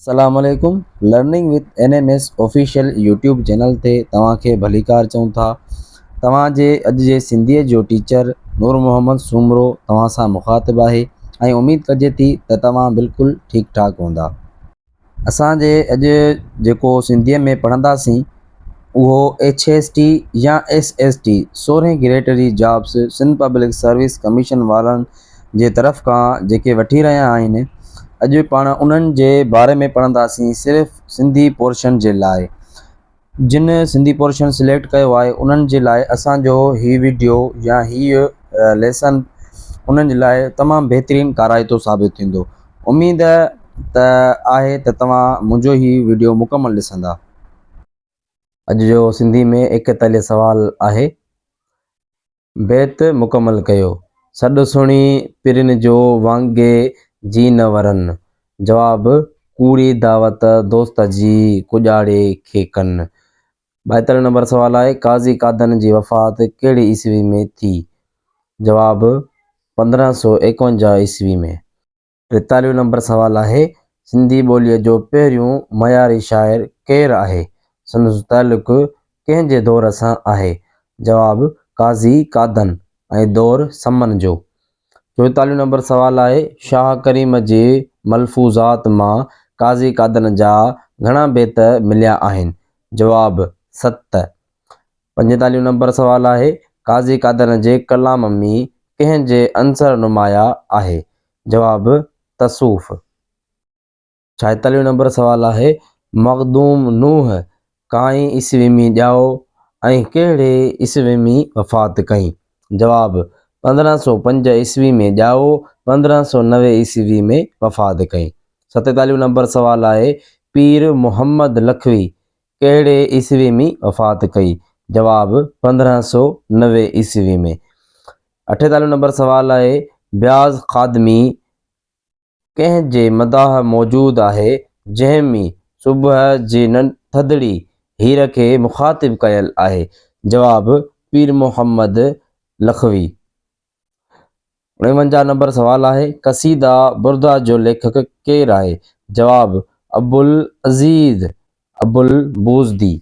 السلام عليڪم learning with N M S official YouTube channel تي توهان کي ڀليڪار چئون ٿا توهان جي اڄ جي سنڌيء جو ٽيچر نور محمد سومرو توهان سان مخاطب آهي ۽ اميد ڪجي ٿي ته توهان بلڪل ٺيڪ ٺاڪ هوندا. اسان جي اڄ جيڪو سنڌيء ۾ پڙهنداسين اهو ايڇ ايس ٽي يا ايس ايس ٽي سورهين گريڊ جي jobs Sindh public service commission وارن جي طرف کان جيڪي وٺي رهيا آهن اڄ پاڻ انهن جي باري ۾ پڙهنداسين صرف سنڌي پورشن جي لاء جن سنڌي پورشن سليڪٽ ڪيو آهي انهن جي لاء اسان جو هي ويڊيو يا هي ليسن انهن جي لاء تمام بهترين ڪارائتو ثابت ٿيندو اميد ته آهي ته توهان منهنجو هي ويڊيو مڪمل ڏسندا. اڄ جو سنڌي ۾ ايڪيتاليهه سوال آهي. بيت مڪمل ڪيو. سڏ سڻي پرين جو وانگي جي نه ورن. جواب، ڪوڙي دعوت دوست جي ڪڄاڙي کي ڪن. ٻائيتاليهون نمبر سوال آهي، قاضي قادن جي وفات ڪهڙي عيسوي ۾ ٿي؟ جواب، 1551 عيسوي ۾. ٽيتاليهون نمبر سوال آهي، سنڌي ٻوليء جو پهريون معياري شاعر ڪير آهي؟ سندس تعلق ڪنهن جي دور سان آهي؟ جواب، قاضي قادن ۽ دور سمن جو. چوئيتاليهون نمبر سوال آهي، شاهه ڪريم جي ملفوظات مان قاضي قادن جا گهڻا بيت مليا آهن؟ جواب، ست. پنجيتاليهون نمبر سوال آهي، قاضي قادن جي ڪلام ۾ ڪنهن جي عنصر نمايا آهي؟ جواب، تصوف. ڇائيتاليهون نمبر سوال آهي، مخدوم نوح ڪائين عيسوي ۾ ڄائو ۽ ڪهڙي عيسوي ۾ وفات ڪئي؟ جواب، 1505 عيسوي ۾ ڄائو، 1590 عيسوي ۾ وفات ڪئي. ستيتاليهون نمبر سوال آهي، پير محمد لکوي ڪهڙي عيسوي ۾ وفات ڪئي؟ جواب، 1590 عيسوي ۾. اٺيتاليهون نمبر سوال آهي، بياض خادمي ڪنهن جي مداح موجود آهي جنهن ۾ صبح جي ٿڌڙي هير کي مخاطب ڪيل آهي؟ جواب، پير محمد لکوي. اڻونجاهه نمبر سوال آهي، قصيده برده جو ليکڪ ڪير آهي؟ جواب، ابوالعزيز ابوالبوزدي.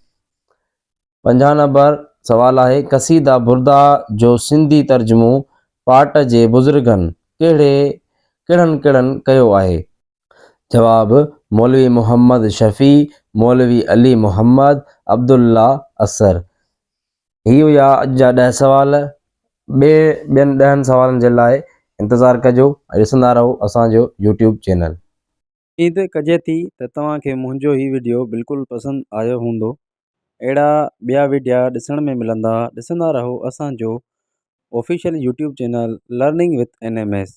پنجاهه نمبر سوال آهي، قصيده برده جو سنڌي ترجمو پاٽ جي بزرگن ڪهڙي ڪهڙن ڪهڙن ڪيو آهي؟ جواب، مولوي محمد شفيع، مولوي علي محمد، عبدالله اثر. هي هيا اڄ جا ڏهه سوال. ٻي ٻين ڏهن سوالن جي لاء انتظار ڪجو ۽ ڏسندا رهو اسان جو يوٽيوب چينل. اميد ڪجي ٿي ته توهان کي منهنجو هي وڊيو بلڪل پسند آيو هوندو. اهڙا ٻيا وڊيا ڏسڻ ۾ ملندا ڏسندا رهو اسان جو official YouTube channel learning with N M S.